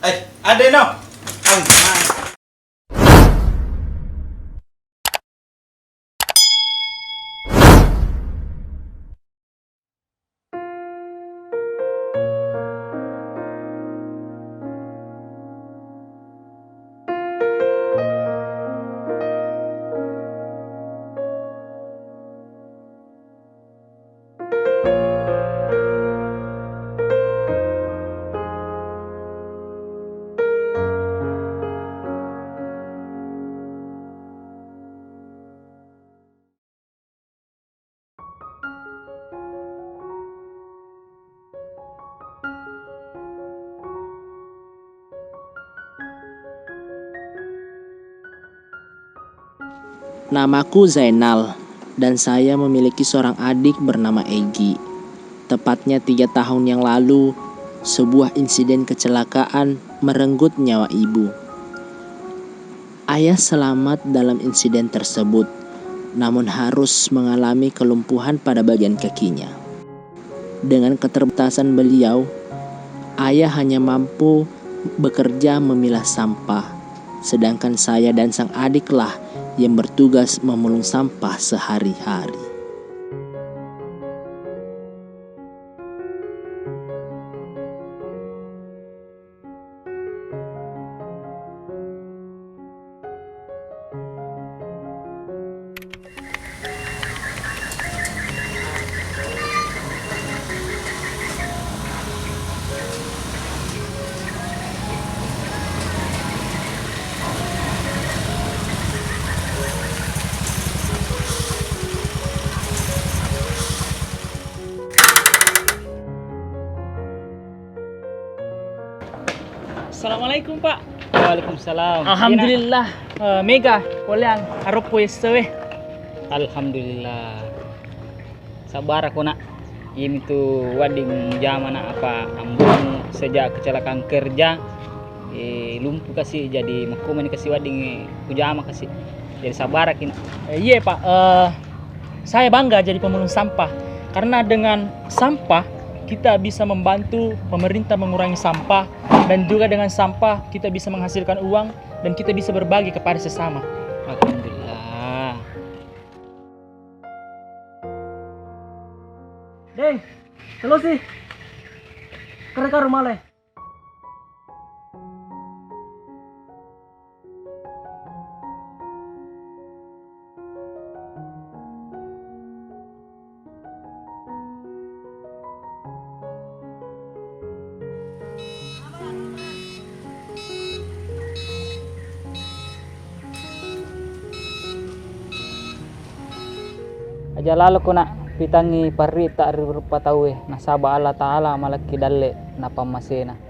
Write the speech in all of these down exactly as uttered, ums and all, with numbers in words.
Eh, ada no. Namaku Zainal, dan saya memiliki seorang adik bernama Egi. Tepatnya tiga tahun yang lalu, sebuah insiden kecelakaan merenggut nyawa ibu. Ayah selamat dalam insiden tersebut, namun harus mengalami kelumpuhan pada bagian kakinya. Dengan keterbatasan beliau, ayah hanya mampu bekerja memilah sampah, sedangkan saya dan sang adiklah yang bertugas memulung sampah sehari-hari. Assalamualaikum, Pak. Waalaikumsalam. Alhamdulillah, eh, mega poleang aroppo essewe. Alhamdulillah. Sabbarako, Nak. Iyamitu wedding jama, Nak, apa ambomu sejak kecelakaan kerja, eh, lumpuh kasi, jadi makkomani kasi wedding, eh, kujama kasi. Jadi sabbaraki, Nak. Eh, iye, Pak. Eh, saya bangga jadi pemulung sampah karena dengan sampah kita bisa membantu pemerintah mengurangi sampah, dan juga dengan sampah kita bisa menghasilkan uang dan kita bisa berbagi kepada sesama. Alhamdulillah. Deng, telosi. Kere karu male. Aja laloko, Nak, pitangngi parritta ri rupa tauwe, nasaba Allah Ta'ala malekki dalle napammasena.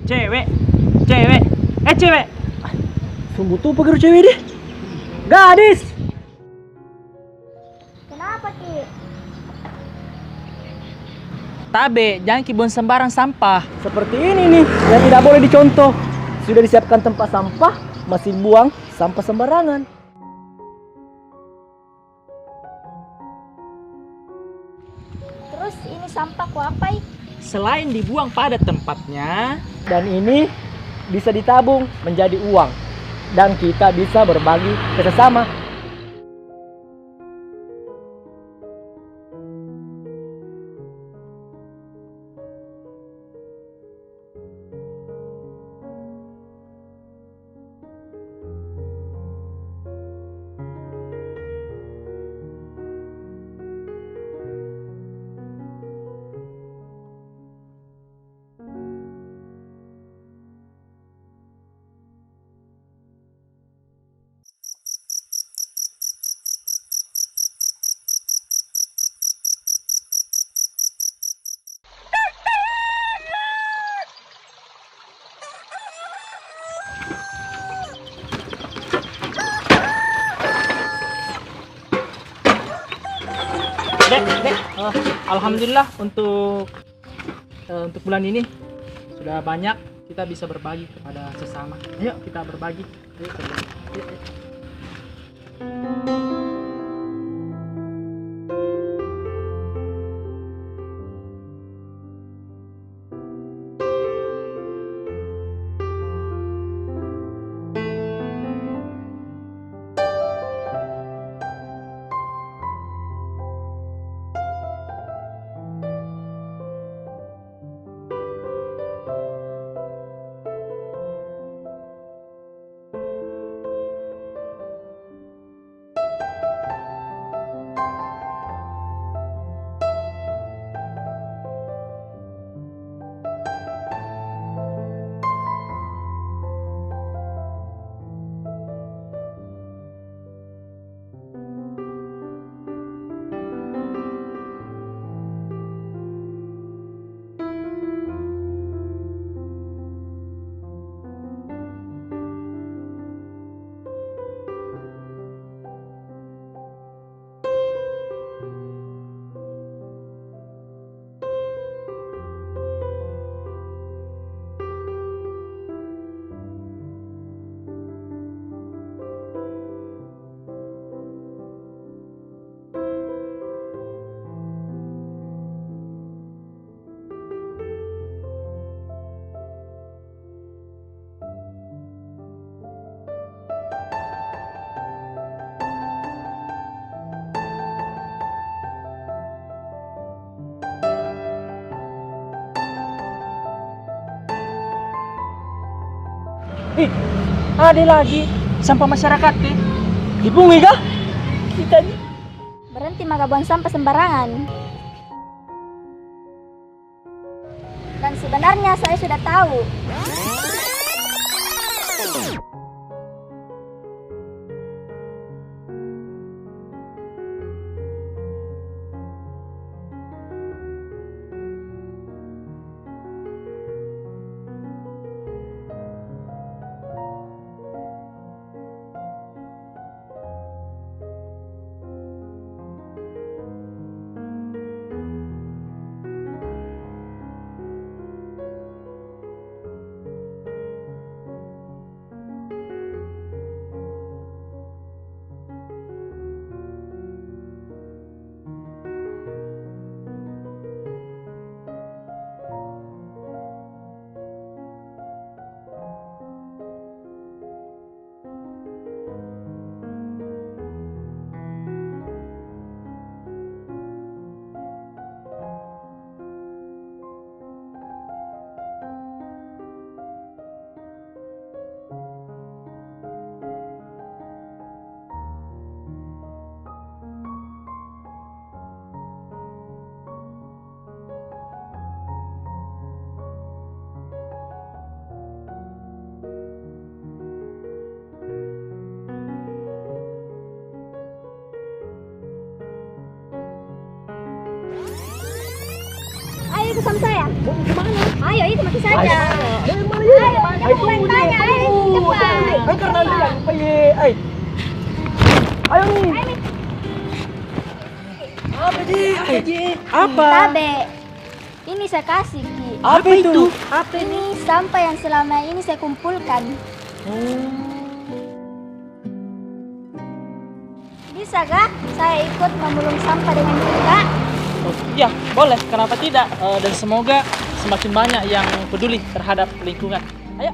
Cewek, cewek, eh, cewek. Sungguh tuh pagar cewek deh. Gadis. Kenapa, Ki? Tabe, jangan ki buang sembarang sampah. Seperti ini nih, yang tidak boleh dicontoh. Sudah disiapkan tempat sampah, masih buang sampah sembarangan. Terus ini sampah ku apai? Selain dibuang pada tempatnya, dan ini bisa ditabung menjadi uang dan kita bisa berbagi ke sesama. Dek, dek, eh, alhamdulillah untuk, eh, untuk bulan ini sudah banyak kita bisa berbagi kepada sesama. Ayo kita berbagi. Ayo, ayo, ayo. Ih, ada lagi sampah masyarakat, eh. Dipungi kah? Kita ni. Berhenti maka buang sampah sembarangan. Dan sebenarnya saya sudah tahu. Ayo ikut sama saya. Mau ke mana? Ayo ikut sama saya. Ayo, ayo. Dari mana ya? Ayo, kita mau main tanya. Ayo, tunggu, cepat. Tunggu. Ayo, cepat. Ayo, karena dia lupa ya. Ayo. Ayo nih. Ayo nih. Apa, Ji? Apa, Ji? Apa? Tabe. Ini saya kasih, Ki. Apa itu? Apa ini? Ini sampah yang selama ini saya kumpulkan. Oh. Bisa kah saya ikut memulung sampah dengan kita? Oh, iya, boleh. Kenapa tidak? Eh, dan semoga semakin banyak yang peduli terhadap lingkungan. Ayo.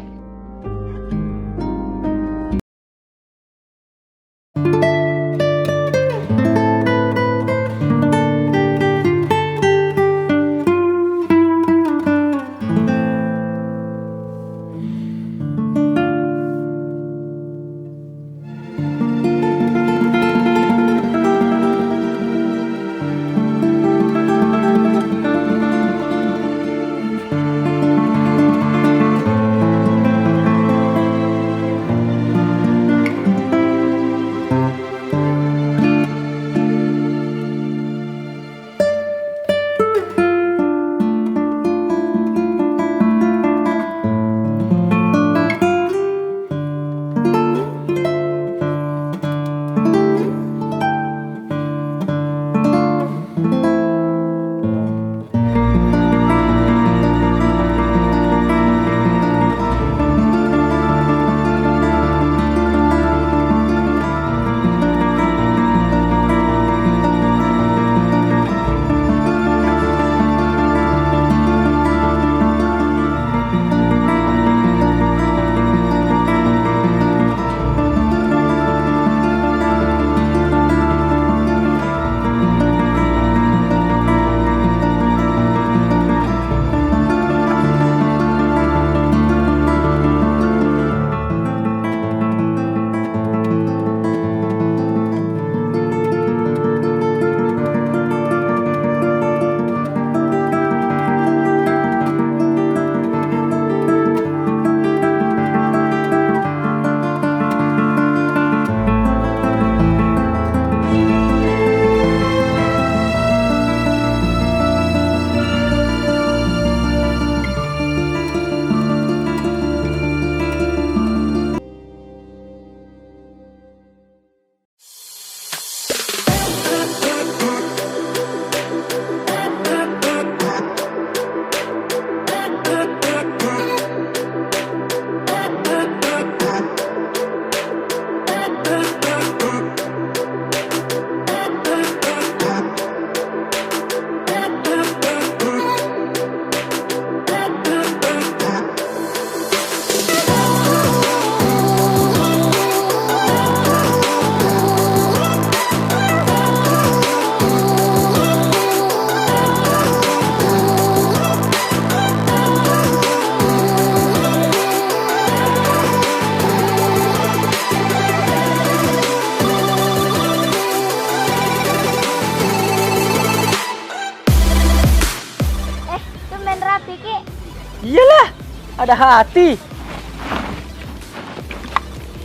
Eh, tumben rapi ki. Iyalah, ada hati. Eh,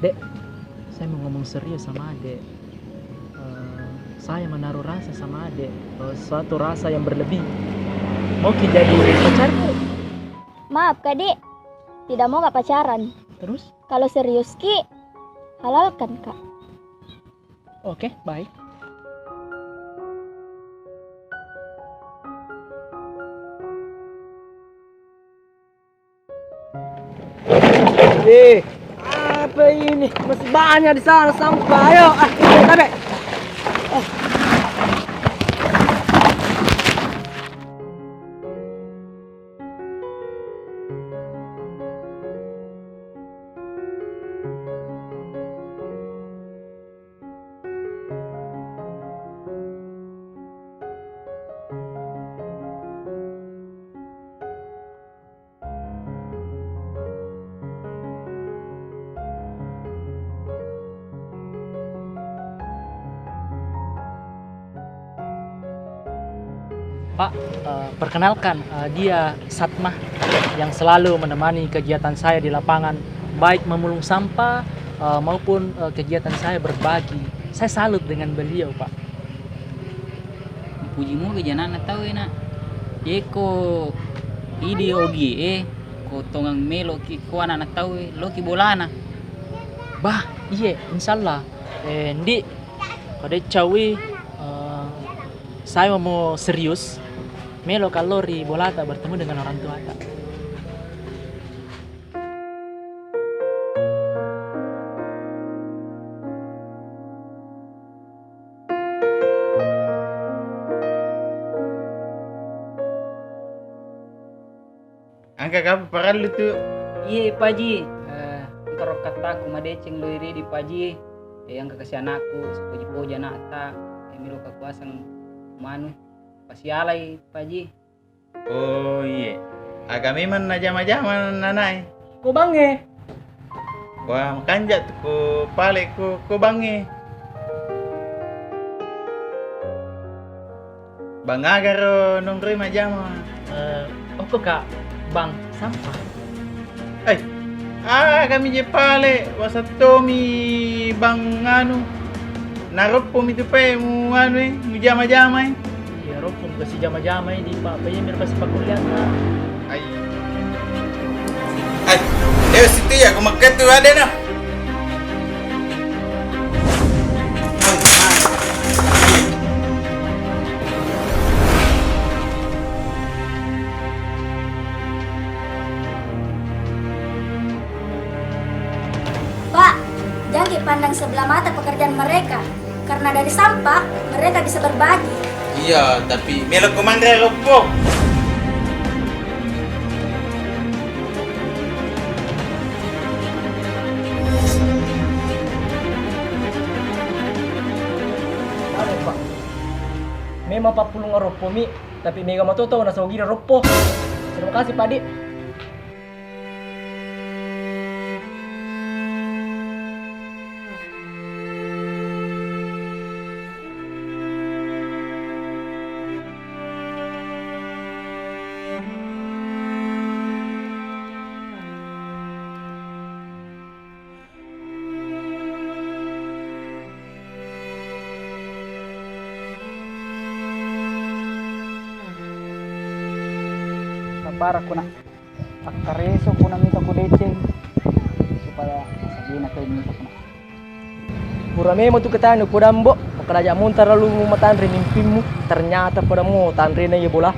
Dek, saya mau ngomong serius sama Adek. Eh, saya menaruh rasa sama Adek, eh, suatu rasa yang berlebih. Mau ki jadi pacarku? Maaf, Kak, Dek. Tidak mau, Kak, pacaran. Terus? Kalau serius ki, halalkan, Kak. Oke, baik. Eh, apa ini? Masih banyak di sana sampah. Ayo, ah, kita tabe. Pak, eh, perkenalkan, eh, dia Satma yang selalu menemani kegiatan saya di lapangan, baik memulung sampah, eh, maupun, eh, kegiatan saya berbagi. Saya salut dengan beliau, Pak. Puji muga janana tau e, Nak. Yeko idi ogi e, ko tongang meloki ko anana tau e, loki bolana. Bah, iye, insyaallah. Eh, Ndi, ko de' cawi, eh, saya mau serius, melo kallo ri bolata bertemu dengan orang tuata. Engka kapa parellu tu? Iye, Paji. Eh, engka rokkattaku madeceng lo iridi, Paji. Eh, engka kasi anakku, sipoji-poji anakta. Eh, melo kakuasang manu. Pasialai, Paji. Oh, iye. Aga memang najama-jama nanae? Ko bangnge. Wah, makanja tu ko pale ko, ko bangnge. Bang aga ro nonroi majama? Eh, okko, Kak, bang sampah. Eh, aga mi je pale, wasattomi bang anu. Naroppo mi tu pe mu anu e, mu jama-jama e. Iya, roppo mu kasi jama-jama e, di pa, pa iya mir pasi pakulliang, Kak. Ai. Ai, eh, situ ya, ko makketu ada na. Pak, jangan pandang sebelah mata pekerjaan mereka. Karena dari sampah, mereka bisa berbagi. Iya, tapi melo ko manre roppo. Halo, Pak. Memang pappulung roppo mi, tapi mega mato tau nasogi roppo. Terima kasih, Pak Dik. Sabarakko, Nak. Pakkareso ko namita ko deceng supaya sagena to mita ko, Nak. Pura memang tu ketanu podambo, makalaja montara lu matanre mimpimmu, ternyata pada mo tanrena ye bola.